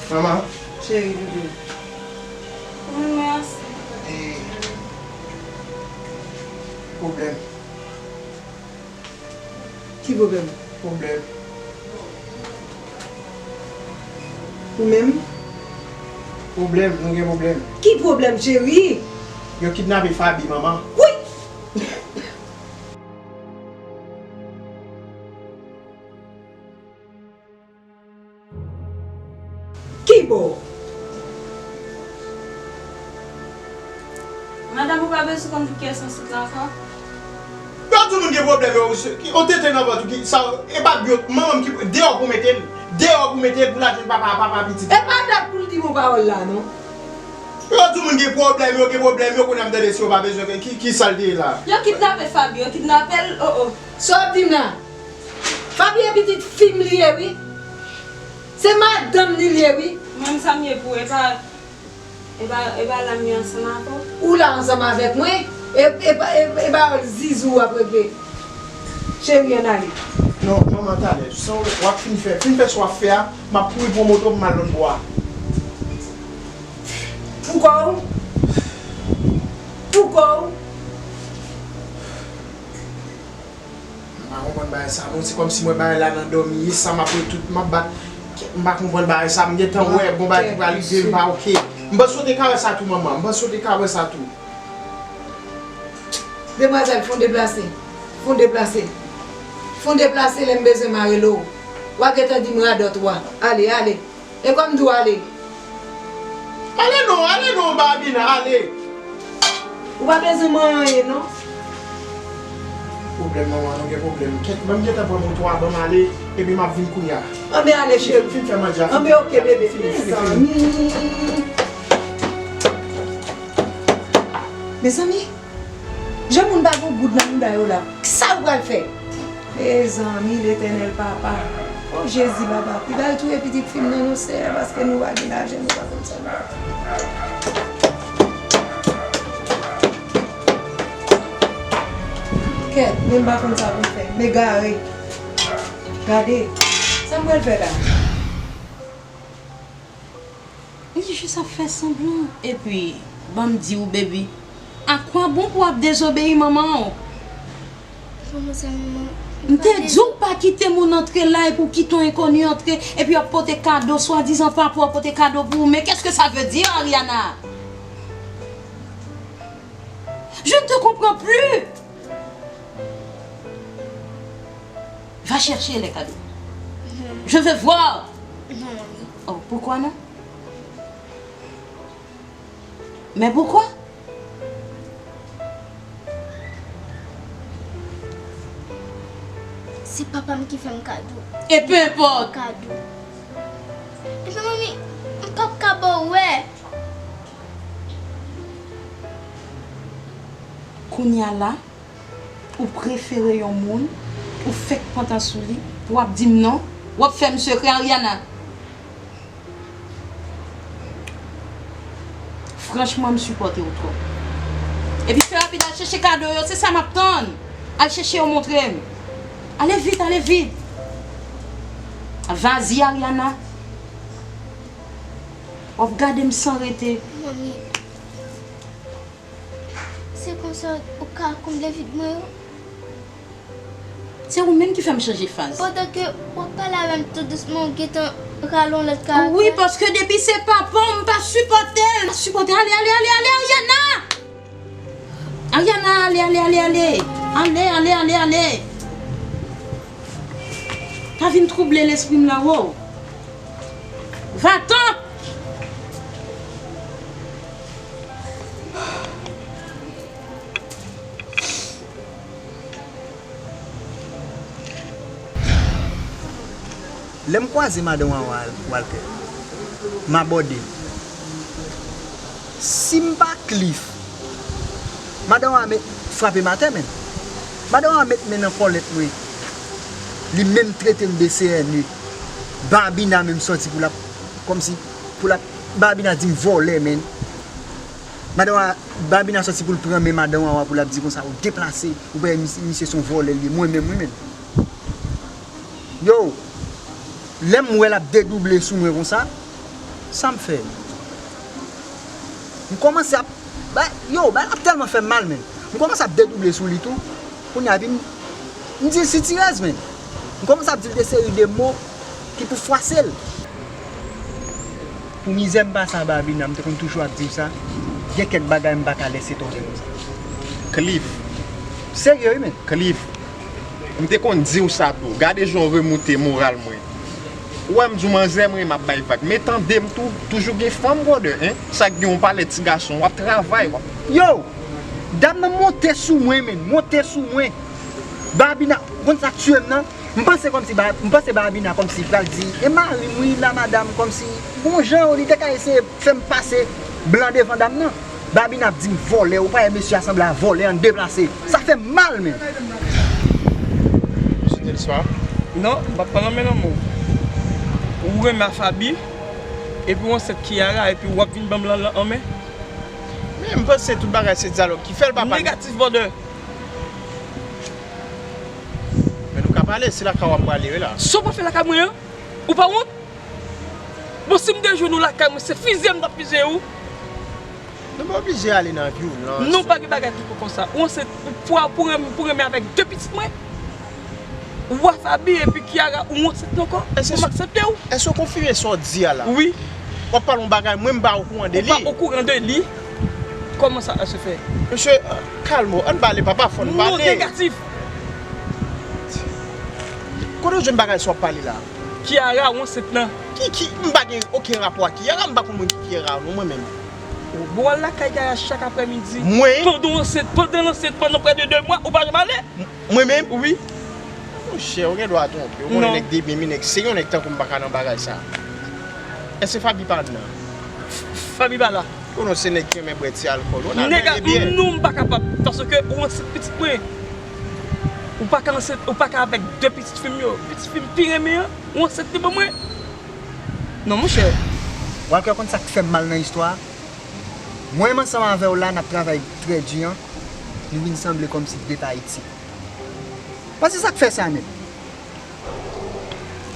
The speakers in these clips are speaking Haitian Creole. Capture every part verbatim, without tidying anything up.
Manman. Cheri, doudou. Mwen, mwen ase. E, pwoblèm. Ki pwoblèm? Pwoblèm. Ou menm? Pwoblèm, nou gen pwoblèm. Ki pwoblèm, cheri? Yo kidnape Faby, manman. Wi! Ki bò? Madanm, ou pa bezwen konn pou kiyès ansent la ankò. Yo di moun gen pwoblèm, yo, yo tete nan vant ou ki sa, e pa byo, manman m ki deyò pou mete l, deyò pou mete l pou l al jwenn papa, papa pitit. E pa dat pou l di m yon pawòl la, non. Yo di moun gen pwoblèm, yo gen pwoblèm, yo konnen ap tande si yo pa bezwen, ki, ki sa l te ye la. Yo kidnape Faby, yo kidnape l, oh, oh. Sa w ap di m la? Faby e pitit fi m li ye, wi. Se madanm li l ye, wi. Mwen, sa m ye pou, e pa, e pa, e pa la m ye ansanm avè w. Ou la ansanm avèk mwen, e, e pa, e, e pa zizou w ap regle. Cheri, ann ale. Non, manman, talè. San w ap fin fè, fin fè sa w ap fè a, m ap kouri pran moto m al lòt bò a. Pou kò w? Pou kò w? M pa konprann bagay sa, non. Se kòmsi mwen bagay la nan dòmi, e sa m ap wè tout, m ap bat. M pa konprann bagay sa, m gentan wè, bon, bagay ki pral rive, m pa oke. M panse w te ka wè sa tou, manman. M panse w te ka wè sa tou. Demwazèl, fon deplase. Fon deplase. Fon deplase, lè m bezwen m a rele w. W a gentan di m radòt ou a. Ale, ale. E kòm di w ale. Ale non, ale non, Babina, ale. Ou pa bezwen mwen anyen, non. Pwoblèm, manman, nou gen pwoblèm. Kèt, ban m gentan pran moto a, ban m ale, epi m ap vin kounye a. Anben ale, cheri. Fin fè manje a, fin. Anben oke, bebe. Fini, fini, fini. Mezanmi. Mezanmi. Jan moun pa gen goud nan mouda yo la, kisa yo pral fè? Mezanmi, Letènèl papa. O Jezi papa, piga l touye pitit fi m nan non, Seyè, paske nou pa gen lajan, nou pa konn sa nou. Kèt, men m pa konn sa pou m fè. M egare. Gade, sa m pral fè la? Li jis ap fè sanblan. Epi, ban m di w, baby, a kwa bon pou w ap dezobeyi manman w? Manman, sa manman. M te di w pa kite moun antre la epi w kite yon enkoni antre epi w ap pote kado, swadizan pa pou w ap pote kado pou ou. Mais qu'est-ce que ça veut dire, Ariana? Je ne te comprends plus. Va chercher les cadeaux. Non. Je veux voir. Non, manman. Oh, pourquoi non? Mais pourquoi? Se papa m ki fè m kado. E peu importe. Kado. Epi manmi, m p ap ka ba w wè. Kounye a la, ou prefere yon moun, ou fèk pantan sou li, pou w ap di m non, w ap fè m sekrè, Ariana. Franchman, m sipòte w twòp. Epi fè rapid, al chèche kado yo, se sa m ap tann. Al chèche yo, montre m. Ale vit, ale vit. Vas-y, Ariana. W ap gade m san rete. Manmi. Se konsa ou ka konble vid mwen yo? Se ou menm ki fè m chanje faz. Pandan ke w ap pale avè m tou dousman, ou gentan rale yon lòt karaktè. Wi, paske depi se papa w, m pa sipòte l. M pa sipòte. Ale, ale, ale, ale, Ariana! Ariana, ale, ale, ale, ale! Ale, ale, ale, ale! Pa vin twouble lespri m la, wo! Va-t'en! Lè m kwaze madanm an, Wal-, Walter, m abòde l. Si m pa Cliff, madanm an met, frape m atè, menm. Madanm an met men nan kòlèt mwen. Li menm trete m de C N E. Babina menm sòti pou l ap, kòmsi, pou l ap, Babina di m vòlè, menm. Madanm an, Babina sòti pou l pran men madanm an, pou l ap di konsa, ou deplase, ou pa wè misye, misye se yon vòlè l ye, mwen menm, wi, menm. Yo, lè m wè l ap dedouble sou mwen konsa, Sa m fè? M kòmanse ap, ba, yo, bagay la tèlman fè m mal, menn. M kòmanse ap dedouble sou li tou. Kounye a, epi m, m di l sitirèz, menn. M kòmanse ap di l de seri de mo ki pou fwase l. Pou mizè m pase a Babina, m te konn toujou ap di w sa, gen kèk bagay m pa ka lèse tonbe konsa. Cliff. Serye, wi, menn. Cliff. M te konn di w sa tou. Gade jan w remoute moral mwen. Ou wè m di w manzè mwen, m ap bay vag. Men tande m tou, toujou gen fanm, brother, en. Sa k gen w pa lè ti gason, w ap travay, w ap. Yo! Dam nan monte sou mwen, menn, monte sou mwen. Babina, ou konn sa k tiye m nan? M panse kòmsi, Ba-, m panse Babina kòmsi pral di, e mari m wi, la madanm, kòmsi, bon jan, li te ka eseye fè m pase blan devan dam nan. Babina ap di m vòlè, ou pa wè mesye a sanble a vòlè, ann deplase. Sa fè m mal, menn. Ou site l swa? Non, m p ap pale anmè non, mo. Ou renmen a Faby, epi w ansent Kiara, epi w ap vin ban m lan, lan anmè. Men m panse tout bagay se dyalòg ki fè l, papa. Negatif, brother. Men nou ka pale, se lakay w ap prale, wi la. Sa w pa fè lakay mwen an? Ou pa wont? Bon, si m te jwenn ou lakay mwen, se fizye m t ap fizye ou. Nou pa oblije ale nan vyolans. Non, pa gen bagay tankou konsa. Ou ansent pou, pou, pou renmen, pou renmen avèk de pitit mwen. Ou a Faby epi Kiara, ou ansent ankò? Pou m aksepte w? Èske w konfime sa w di a la? Wi. W ap pale yon bagay, mwen m pa okouran de li. Ou pa okouran de li? Kòman sa se fè? Mesye, kalme w, ann pale, papa, fò n pale. Non, negatif. Kote w jwenn bagay sa w ap pale la? Kiara, ou ansent nan. Ki, ki, m pa gen okenn rapò ak Kiara, m pa konn moun ki Kiara, non, mwen menm. Bon, w al lakay Kiara chak aprèmidi. Mwen? Pandan w ansent, pandan l ansent, pandan prè de de mwa, ou pa janm ale? M-, mwen menm? Wi. Monchè, ou gen dwa twonpe. Ou konnen nèg depi, men nèg, se yon nèg tankou m pa ka nan bagay sa. Èske Faby pa nan? Faby pa la. Konnen se nèg ki renmen bwè ti alkòl. Ou nan bwè de byè. Non, m pa kapab, paske ou ansent pitit mwen. Ou pa ka ansent, ou pa ka avèk de pitit fi m yo. Pitit fi m pi renmen an, ou ansent li ban mwen. Non, monchè. Walker, konn sa k fè m mal nan istwa a? Mwen menm ansanm avè w la, n ap travay trè di an, nou vin sanble kòmsi de pa iti. Paske sa k fè sa menm.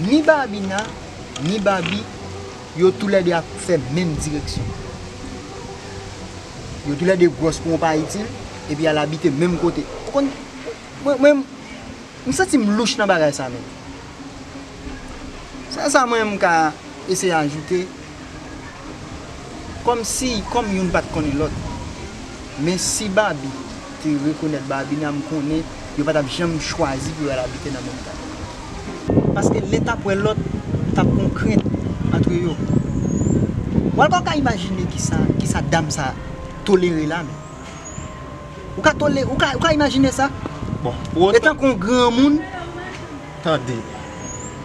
Ni Babina, ni Babi, yo toulède ap fè menm direksyon. Yo toulède gwòs kou yon pa itil, epi y al abite menm kote. Ou konn, mwen, mwen, m santi m louch nan bagay sa menm. Sèl sa mwen m ka eseye ajoute, kòmsi, kòm youn pa t konnen lòt. Men si Babi te rekonèt Babina, m konnen yo pa t ap janm chwazi pou yo al abite nan menm kay. Paske len t ap wè lòt, t ap gon krent antre yo. Walker, ou ka imajine kisa, kisa dam sa tolere la, men. Ou ka tole-, ou ka, ou ka imajine sa? Bon, pou otan. Etanke yon granmoun. Tande.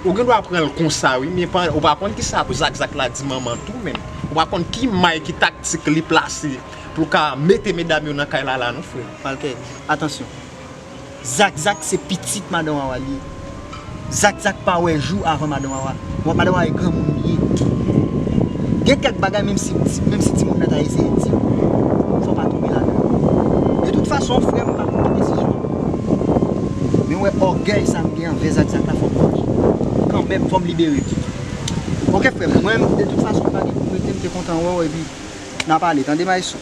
Ou gen dwa pran l konsa, wi, men pa, ou pa konn kisa zakzak la di manman tou, menm. Ou pa konn ki may, ki taktik li plase pou l ka mete medam yo nan kay la, la, non, frè. Walker, atansyon. Zakzak se pitit madan Wawa li ye. Zakzak pa wè jou avan madan Wawa. Bon, madan Wawa e granmoun li ye. Gen kèk bagay, menm si, menm si timoun nan ta eseye di w, fò w pa tonbe ladan l. De tout fason, frè m, m pa konn ki desizyon m ap pran. Men w wè ògèy sa m gen anvè Zakzak la, fò m vanje. Kanmenm, fò m libere l. Oke, frè m, mwen, de tout fason, m pa gen pou m rete, m te kontan wè w, epi n a pale, tande, Maestro?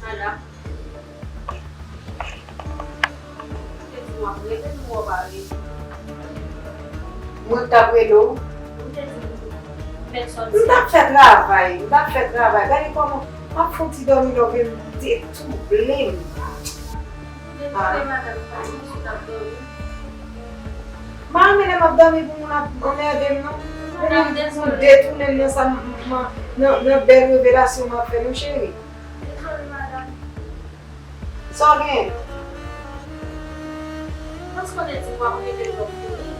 Ana, ou te di m w ap rele m, ou pa rele m. Mwen k t ap rele w. Ou te di m, pèsòn. M t ap fè travay, m t ap fè travay. Gade kòman m ap fè yon ti dòmi lòve m detouble m. Detouble, madanm, pa di misye t ap dòmi. M pa renmen lè m ap dòmi pou moun ap anmède m, non. Pou moun, pou moun detounen m nan sa m, m, nan, nan bèl revelasyon m ap fè, non, cheri. Dezole, madanm. Sa w genyen? Panse w te di m w ap rele lè w fini.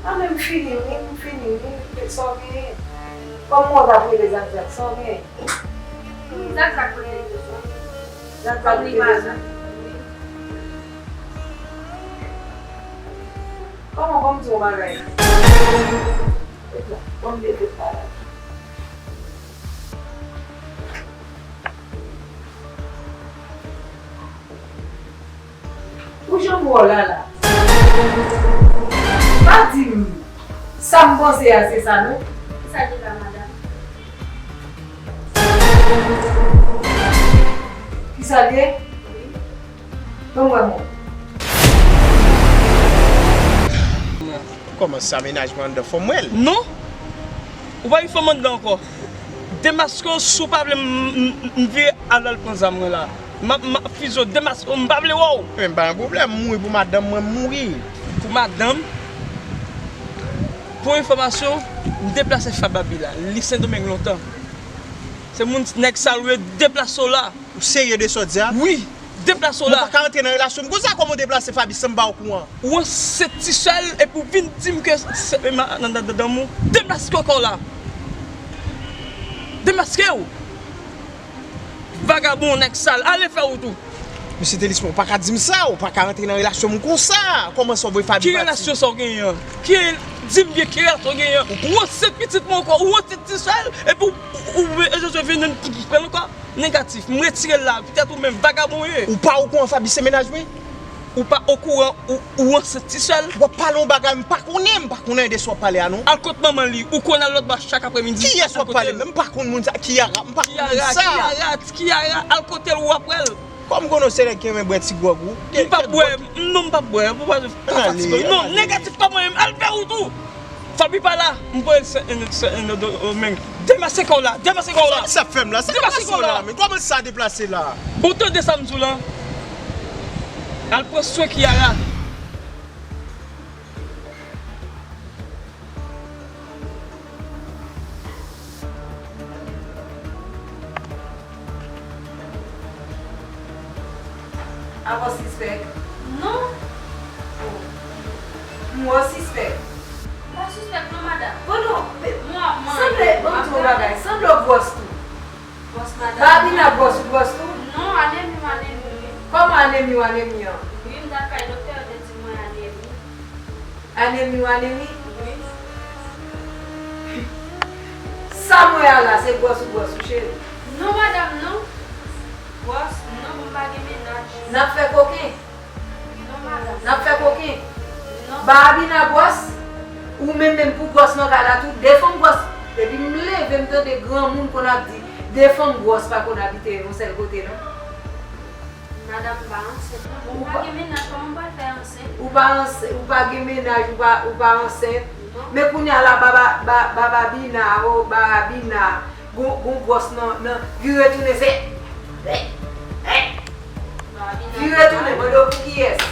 A, men m fini, wi, m fini, wi. Sa w genyen? Kòman w t ap rele Zakzak? Sa w gen? Zakzak kote li bezwen. Zakzak kote li bezwen. Kòman, kòman di yon bagay? Ban m leve pa la. Ou janm wè w la la. Pa di m sa m panse a se sa non. Kisa ki la, madanm? Kisa l ye? Wi. Ban m wè mwen. Kòman sa, mennaj mwen anndan, fò m wè l? Non. Ou pa gen fanm anndan ankò. Demaske w si w pa vle m, m, m, m vire al, al pran zam mwen la. M ap, m ap fize w, demaske w, m pa vle wè w. Men m pa gen pwoblèm, m mouri pou madanm mwen, m mouri. Pou madanm? Pou enfòmasyon, m deplase Fababi la. Li Sendomeng lontan. Se moun nèg sa l ye, deplase w la. Ou serye de sa w di a? Wi, deplase w la. Mwen pa ka rantre nan relasyon m konsa, kòman w deplase Fabi san m pa okouran? Ou ansent ti sè l epi w vin di m ke se, se, ma, nan, nan, nan, nan, deplase kò w la. Demaske w. Vagabon, nèg sal, ale fè wout ou. Mesye Telisman, ou pa ka di m sa, ou pa ka rantre nan relasyon m konsa. Kòman sa w voye Fabi pati? Ki relasyon sa w genyen an? Ki, di m byen ki relasyon w genyen an? Ou ansent pitit mwen ankò, ou ansent ti sè l, epi w, ou, ou, ou, e, e, vin pran l ankò? Negatif, m retire l la, petèt ou menm vagabon w ye. Ou pa okouran Fabi se mennaj mwen? Ou pa okouran, ou, ou ansent ti sè l? W ap pale yon bagay m pa konnen, m pa konnen de sa w ap pale a non. Al kot manman li, ou konn al lòt bò chak aprèmidi. Kiyès w ap pale? M pa konn moun sa, Kiara, m pa konn moun sa. Kiara, Kiara, Kiara, al kote l, w ap wè l. Kòm konnen w se nèg ki renmen bwè ti gwòg ou. M p ap bwè, non, m p ap bwè, m p ap fatige. Non, negatif pa mwen menm, al fè wout ou. Fabi pa la, m voye l se, se, men. Demaske kò w la, demaske kò w la. Sa, sa fè m la, sa deplase w la, men kòman sa deplase la? Ou tande sa m di w lan? Al pran swen Kiara. Apa w sispèk? Non. Oh. M wè w sispèk. M pa sispèk non, madanm. Bon, non, men, mwen ap manje, sanble, ban m di w yon bagay, sanble w gwòs tou. Gwòs, madanm. Babina gwòs, ou gwòs tou? Non, anemi m, anemi m. Kòman anemi w, anemi an? Wi, m t al kay doktè, yo te di mwen anemi. Anemi w anemi? Wi. Sa m wè a la, se gwòs ou gwòs ou, cheri? Non, madanm, non. Gwòs, non, m pa gen mennaj. N ap fè koken? Non, madanm. N ap fè koken? Non. Ba Abina gwòs? Ou menm menm pou gwòs nan kay la tou, de fanm gwòs. Depi m leve, m tande granmoun konn ap di, de fanm gwòs pa konn abite yon sèl kote, non. Madanm pa ansent non. Bon, m pa gen mennaj, kòman m pral fè ansent? Ou pa ansent, ou pa gen mennaj, ou pa, ou pa ansent. Non. Men kounye a la, baba, ba, baba Bina, o, baba Bina, gon, gon gwòs nan, nan, vire tounen, se, vire tounen, mande w pou kiyès?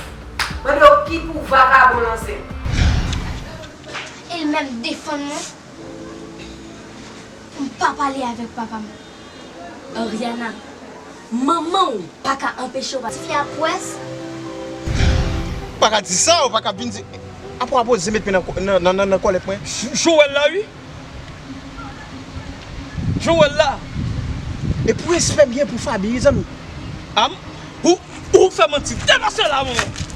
Mande w ki pou vakabon l ansent? E l menm defann mwen. Pou m pa pale avèk papa m. Ariana, manman w pa ka anpeche w pale. Tifi a pwès. Ou pa ka di sa, ou pa ka vin di. Apre w ap oze met men nan, nan, nan, nan, nan kòlèt mwen. J-, Joel la, wi. Joel la. E pou respè m gen pou Fabi, wi, zanmi. Am, ou, ou fè manti. Depase la, manman.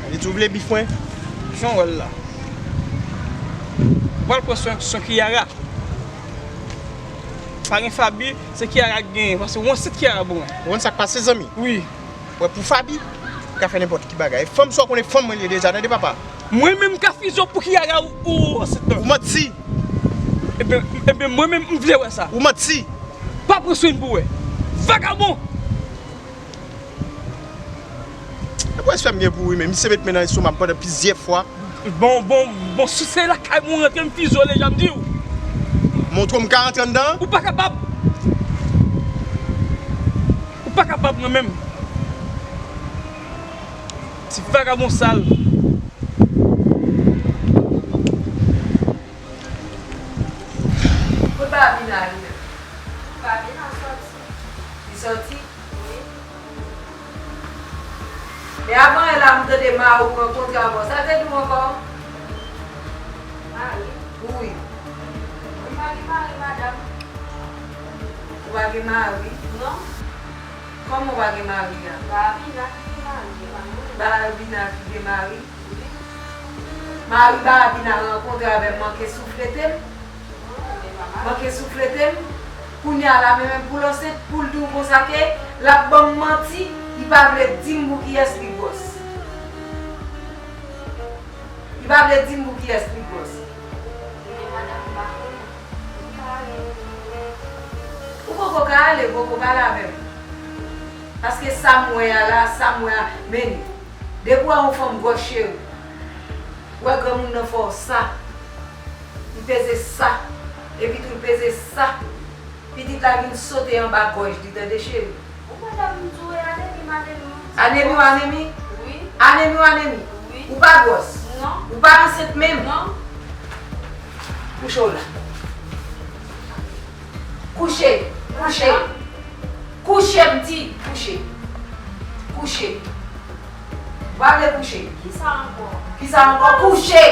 Li tou vle bif mwen. Jan w wè l la. Ou pral pran swen, swen Kiara. Pa gen Fabi, se Kiara k genyen. Paske ou ansent Kiara pou mwen. Ou konn sa k pase, zanmi? Wi. Wè, pou Fabi, ou ka fè nenpòt ki bagay. Fanm sa w konnen fanm mwen li ye deja, tande papa. Mwen menm m ka fize w pou Kiara ou, ou ansent nan. Ou manti. Ebyen, ebyen, mwen menm m vle wè sa. Ou manti. Pa pran swen pou wè. Vagabon! E pou respè m gen pou ou wi, men misye met men nan estomak m pandan plizyè fwa. Bon, bon, bon, si se lakay mwen rantre, m fize w deja, m di w. Montre w m ka rantre anndan an? Ou pa kapab. Ou pa kapab non menm. Ti vagabon sal. Kot Babina ye menm? Babina sòti. Li sòti? Wi. E avan yè la, m tande mari w rankontre avè w. Sa l te di w ankò? Mari? Wi. Mwen pa gen mari, madanm. Ou pa gen mari? Non. Kòman w pa gen mari a? Babina ki gen mari, se pa mwen. Babina ki gen mari? Wi. Mari Babina rankontre avè m, manke souflete m. Manke souflete m. Kounye a la, men menm pou l ansent, pou l di w konsa ke l ap ban m manti, li pa vle di m pou kiyès li gwòs. Li pa vle di m pou kiyès li gwòs. Ou poko ka ale, poko pale avè m. Paske sa m wè a la, sa m wè a, men depi w wè yon fanm gwòs cheri, w wè granmoun nan fè w sa, li peze sa, epi tou l peze sa. Pitit la vin sote anba gòj li, tande cheri. Ou pa ta vin tou e anemi, anemi. Anemi ou anemi? Wi. Anemi ou anemi? Wi. Ou pa gwòs? Non. Ou pa ansent menm? Non. Kouche w la. Kouche, kouche. Kouche, m di, kouche. Kouche. Ou pa vle kouche? Kisa ankò? Kisa ankò? Kouche!